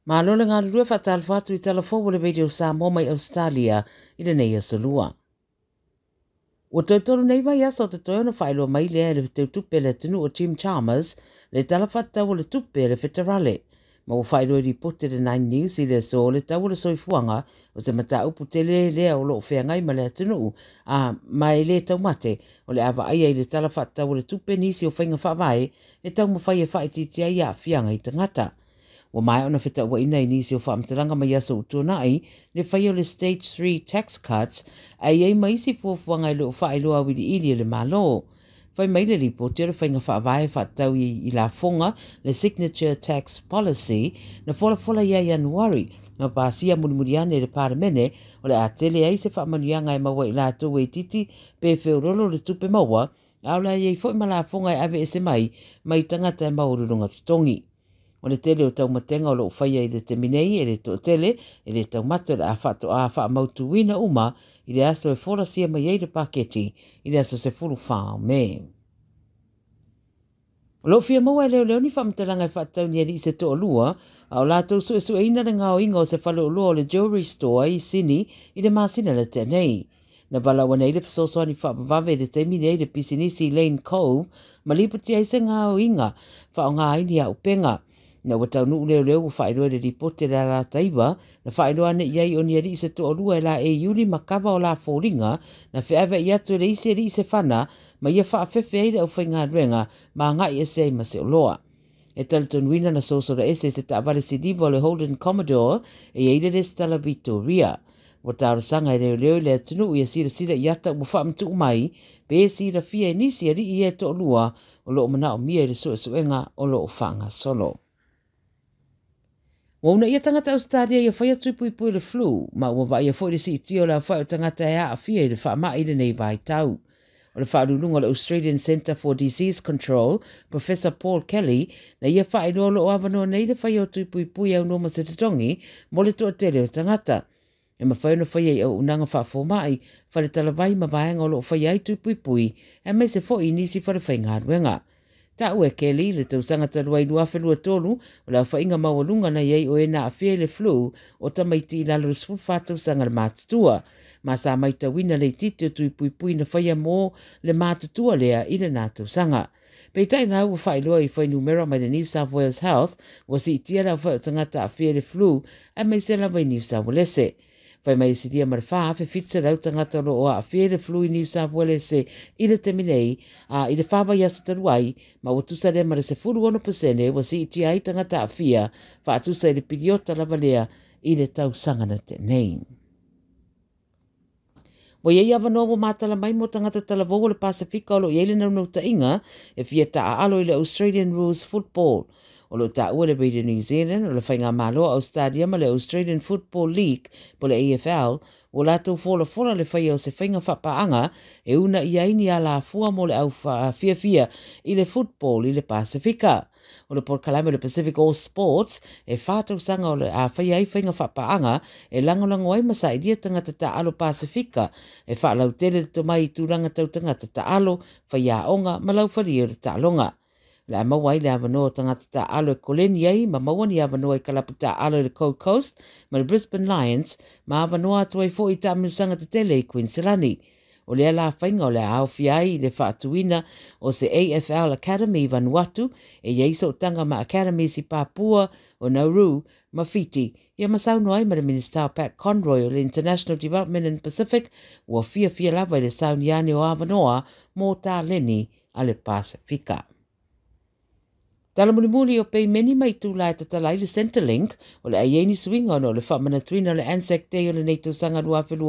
Malo le galulue faatalofa atu i tala fou o le Radio Samoa mai Ausetalia i lenei aso Lua. Ua toe 3 nei vaiaso o totoe ona faailoa mai lea e le teutupe le atunuu o Jim Chalmers le tala faatatau o le tupe le feterale. Ma ua faailoa i lipoti le Nine News i le aso o le tau o le soifuaga o se mataupu tele lea o loo feagai ma le atunuu a ma e le taumate o le avaaia i le tala faatatau o le tupe nisi o faiga faavae e taumafai e faaitiitia ai aafiaga i tagata. Ua maea ona fetauaiina i nisi o faamatalaga mai aso ua tuanai le faia o le Stage 3 tax cuts ae i ai ma isi fuafuaga e le o faailoa auiliili e le Malo. Fai mai le lipoti o le faiga faavae faatatau i lafoga le Signature Tax Policy na folafola ia Ianuari ma pasia mulimuli ane i le Palemene o le a tele ai se faamanuiaga e maua i latou e itiiti pe feololo le tupe maua a o le a i ai foi ma lafoga e ave ese mai mai tagata e maualuluga totogi. O le tele o taumatega o loo faia i le taimi nei e le toatele e le taumate o le a faatoa faamautuina uma i le aso e folasia mai ai le paketi i le aso 14 o Me. O loo fia maua e leoleo ni faamatalaga e faatatau ni alii se toalua a o latou suesueina le gaoiga o se faleoloa o le jewelry store i Sini i le masina le tea nei. Na valaau nei le fesoasoani faavavave i le taimi nei le pisinisi Lane Cove ma lipoti ai se gaoiga faaaoga ai ni auupega. Na ua taunuu leoleo ua faailoa i le lipoti le Alataiva na faailoa ane i ai o ni alii se toalua e la e Iuli ma kava o la foliga na feaveai atu e le isi alii se fana ma ia faafefe ai le aufaigaluega ma agai ese ai ma se oloa. E talitonuina na sosola ese se taavale siliva o le Holden Commodore e i ai le resitala Victoria. Ua talosaga e leoleo i le atunuu ia silasila i ata ua faamatuu mai pe silafia e nisi alii e toalua o loo manaomia i le suesuega o loo faagasolo. Ua uunaia tagata Ausetalia ia faia tui puipui i le flu, ma ua vaaia foi le siitia o le aofai o tagata e aafia i le faamai i lenei vaitau. O le faauluuluga o le Australian Centre for Disease Control, Professor Paul Kelly, na ia faailoa o loo avanoa nei le faia o tui puipui aunoa ma se totogi mo le toatele o tagata. E mafai ona faia i auaunaga faafomai, faletalavai ma vaega o loo faia ai tui puipui, aemaise foi i nisi falefaigaluega. Taua e Kelly le tausaga talu ai 2023 o le aofaiga maualuga na i ai o e na aafia i le flu o tamaiti i lalo o le 14 tausaga le matutua. Ma sa matauina le itiiti o tui puipui na faia mo le matutua lea i lena tausaga. Peitai la ua faailoa i fuainumera mai le New South Wales Health ua siitia le aofai o tagata aafia i le flu aemaise lava i New South Wales. Fai mai e silia ma le 4,700 tagata o loo aafia i le flu i New South Wales i le taimi nei a i le 4 vaiaso talu ai ma ua tusa lea ma le 16% ua siitia ai tagata aafia faatusa i le piliota lava lea i le tausaga na tea nei. Ua i ai avanoa ua matala mai mo tagata talavou o le Pasifika o loo i ai le naunautaiga e fia taaalo i le Australian Rules Football. O loo taua le Radio New Zealand o le faigamalo a Australia ma le Australian Football League po le AFL ua latou folafola le faia o se faiga faapaaga e uunaia ai ni alafua mo le au fiafia i le football i le Pasifika. O le polokalame o le Pacific All Sports e 4 tausaga o le a faia ai faiga faapaaga e lagolago ai ma sailia tagata taaalo Pasifika e faalautele le tomai i tulaga tau tagata taaalo, faiaoga ma laufalie o le taaloga. Le a maua ai le avanoa o tagata taaalo e koleni ai ma maua ni avanoa i kalapu taaalo i le Gold Coast ma le Brisbane Lions ma avanoa atu ai foi i taamilosaga tetele i Queensland. O lea la faiga o le a aofia ai le faatuina o se AFL Academy i Vanuatu e i ai sootaga ma academies i Papua o Nauru ma Fiti. Ia ma saunoa ai ma le Minista Pat Conroy o le International Development and Pacific ua fiafia lava i le sauniane o avanoa mo taleni a le Pasifika. Tala mulimuli o peimeni mai itula e tatala ai le Centrelink o le a i ai ni suiga ona o le faamanatuina o le Anzac Day o lenei tausaga 2025.